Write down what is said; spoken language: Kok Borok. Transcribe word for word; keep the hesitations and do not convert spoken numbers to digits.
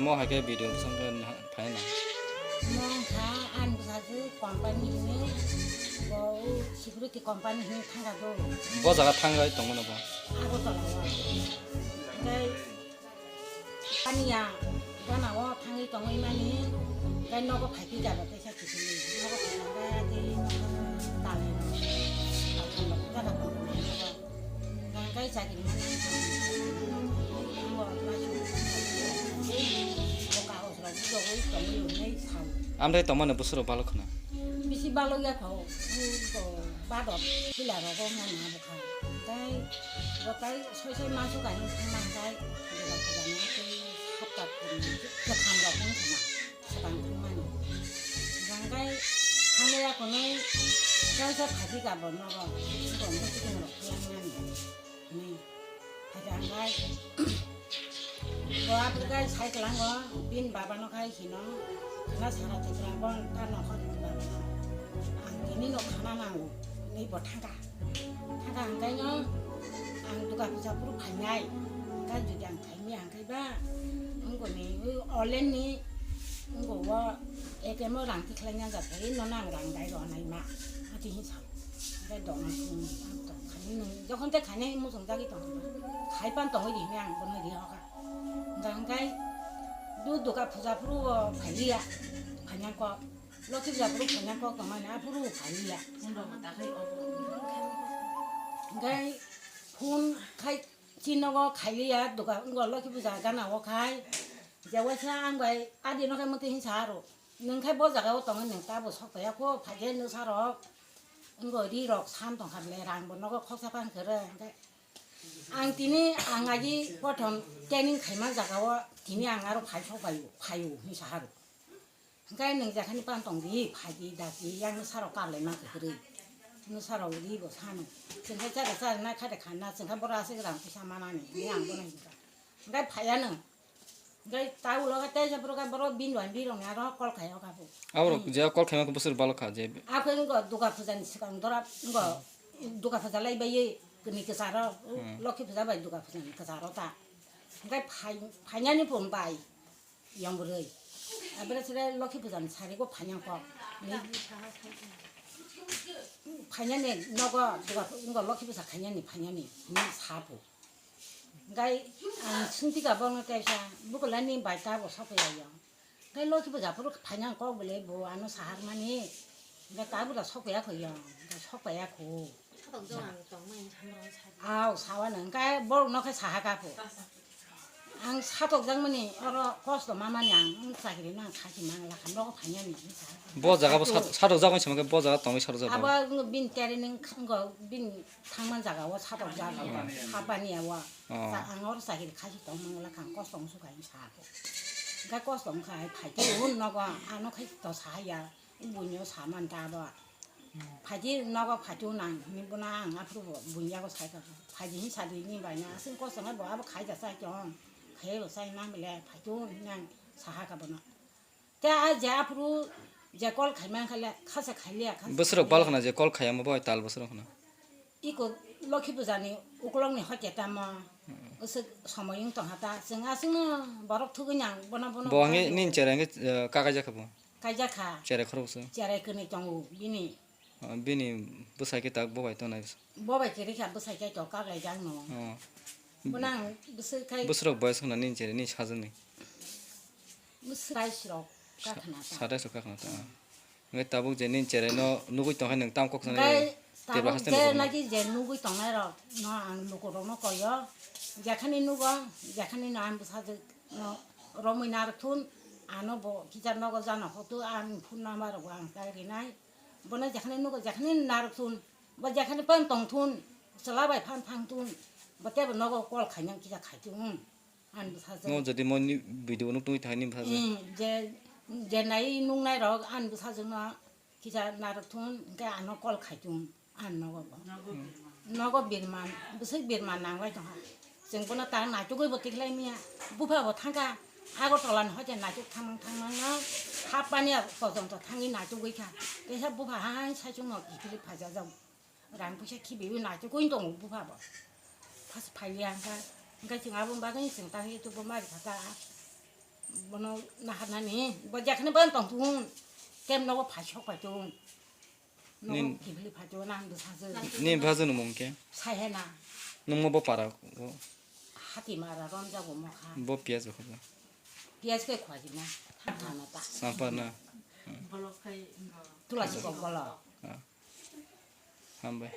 Mo hai khe video bwsang khe phaina. Mo wngkha ani bwsajwk company hwnwi, bo security company hwnwi thangkha do. Bo jaga thangwi tongmano bo? Agartala o. Tei ani ya gana o thangwi tongwi mani, tei nogo phai phika bo teisa kiphilwi. Nogo phai thangkha tei nogo dalai rok, dalai rok jaga tongmani nogo. Gangkai chakri manang. Amtwi tongmani bwswrok balok khna. Bisi balok ya kho. Bador pila rogo mani abo kha. Tei botai soi soi masu kani thangma hwnkhe. Hapta kwtham rok wng khna. Swkang thangmani. Hwnkhe thangwi akonwi kaisa phaikha bo nogo. Bongni swkang rok khlai mani. Hwnwi phaikha hwnkhe bo aboni khe sai kwlango bini babano khai hino khana sara tikra bo ta nokhorni babano ang tini no khana nango hwnwi bo thangkha. Thangkha hwnkhe no ang duga puja phuru phainai hwnkhe jodi ang Miya hwnkhe ba, wngkoni, wi, online ni, wngko o A T M o rang tikhlai na jak phai, nono ang rang dai rw nai ma, ati hin sa. Hwnkhe dong ang thung, ang tong khani nung, jokhon tei khainai muchung jagwi tong, khai pan tongwi di hwnwi ang bono ri hoka. Hwnkha hwnkhe du duka puja phuru o phai liya, phainang kok, Loki puja phuru phainang kok tongmani, aphuru phai liya. Hwnkhe phone khai, Chini nogo khailiya, duka, wngkha Loki puja gana o khai. Je waisa ang bai adi no khai motwi hinsa aro. Nwng khai bo jaga o tongo, nwng tabo sok paiya kho, phaikhe nwsarok. Wngkha ri rok san tongkha bele, rang bo nogo khoksa phang kwrwi. Hwnkhe ang tini ang agi prothom training khaima jaga o tini ang aro phai sok paio, phaio hinsa aro. Hwnkhe nwng jekhani pan tong di, phai di, dak di, yang nwsarok karlai mankha kwrwi. Nwsarok ri bo sano. Chwng khe chari chari na kha de kha na, chwng khe borok aswk rang puisa manani, hwnwi ang bono hinkha. Hwnkhe phaiya nwng. Hwnkhe ta ulo khe teisa borok khe borok bini bai birok ni aro call khai o kha bo. Aborok je call khaima khe bwswk balok kha je. Akhe wngkha duga puja ni swkang dora wngkha duga puja lai bai kwnwi kwcharo, lokhi puja bai duga puja ni kwcharo ta. Hwnkhe phai, phainani phone bai. Yang bwrwi. Abra sere lokhi puja ni sari go phanyang kok. Ni phanyani nogo duga wngkha lokhi puja khanyani phanyani ni sapo. Gai ang sungti ka bong kaisa bukula ni bai ta bo sokya yang. Gai lokhi puja phuru phanyang kok bole bo ano sahar mani. Gai ta bo da sokya kho yang. Gai sokya kho. Satok jong ang tongmani samrong sadi. Aw, sawa nang kai borok no khe saha ka pho. Ang satok jakmani oro kosto mamani ang, ang chakri no ang khasi mang lakha nogo phanyani ang saha. Bo jaga bo sat-, satok jakmani sama khe bo jaga tongwi satok jaga. Abo wngkha bini training wngkha bini thangman jaga o satok jaga o sapani ya o. Oh. Ang oro chakri khasi tongmang lakha ang kosto wngsuka ang saha kho. Hwnkhe kosto wngkha hai phaikhe un nogo ano khai to saha ya. Buino saman ta abo. Phaidi nogo phaitu nang hwnwi bono ang aphuru bo buini yago sai tongo. Phaidi hwnwi sadi ni bai na aswk kosong bo abo khaija sai tong. Khaibo sai nang bele phaitu hwnwi ang saha ka bono. Te a je aphuru je call khai man kha le khasa khai liya khasa. Bwswrok bal khana je call khayama bo tal bwswrok khana. Iko Lokhi puja ni ukolog ni hoite tamo. Usuk somoy wng tongha ta. Chwng aswk no borok thugwi nang bono bono. Bo hwnwi nini cherai hwnwi, eh, kakaijak kha bo? Kaijak kha. Cherai khoroksa. Cherai kwnwi tongo bini. Ah, bini bwsai khe tak bo bai tongnai. Bo bai kwrwi kha bwsai khe to kaklaijak no. Oh. Bono ang bwswk khai. Bwswrok boyas wngna nini cherai nini sajwkni? Bwswk rais rok kakhna ta. Satais rok kakhna ta. Hwnkhe tabuk je nini cherai no nugwi tongkha nwng tamo kok sanai? Hwnkhe tebra tabuk haste je nugwi nagi je nugwi tongnai rok no ang lukurok no koi o, jekhani nugo jekhani no ang bwsajwk no romwi narwk thun, ano bo kisa nogo jana hotu ang phone number rok bo ang tai rinai, bono jekhani nugo jekhani narwk thun, bo jekhani phan tong thun, chwla bai phan thang thun, bo tebo nogo call khainang kisa khai thung. Ani bwsajwk. Mo jodi mo ni video nuk tungwi thai ni bwsajwk. Hmm, je, je nai nuknai rok ani bwsajwk no kisa narwk thun, hwnkhe ano call khai thun, ani nogo bo. Nogo birman. Nogo birman, bwswk birman nang lai tongkha. Chwng bono ta naitukgwi bo tikhlai manya. Bupha bo thangkha, Agartala ni hoite naituk thangmang thangmang no, hapmani a pojonto thangwi naitukgwi kha. Teisa bupha hai saichung no kiphilwi phaijajak. Rang puisa khibiwi naitukgwi tongo bupha bo. Phas phailiya hwnkha. Hwnkhe chwng aboni bagwi chwng ta YouTube o mari kha ta. Bono naharnani, bo jekhne ban tong tun. Kem nogo phai sok pai tun. Nogo Nin- kibli phai tun, ang bwsajwk. Ni bhajwk ni mung khe? Sai he na. Nungmo bo para o? Hati mara rom jago mokha. Bo piyaj bo khoja. Piyaj khe khwaji na. Thang thang na ta. Sampar na. Tulasi kok bolo. Ah. Hambai.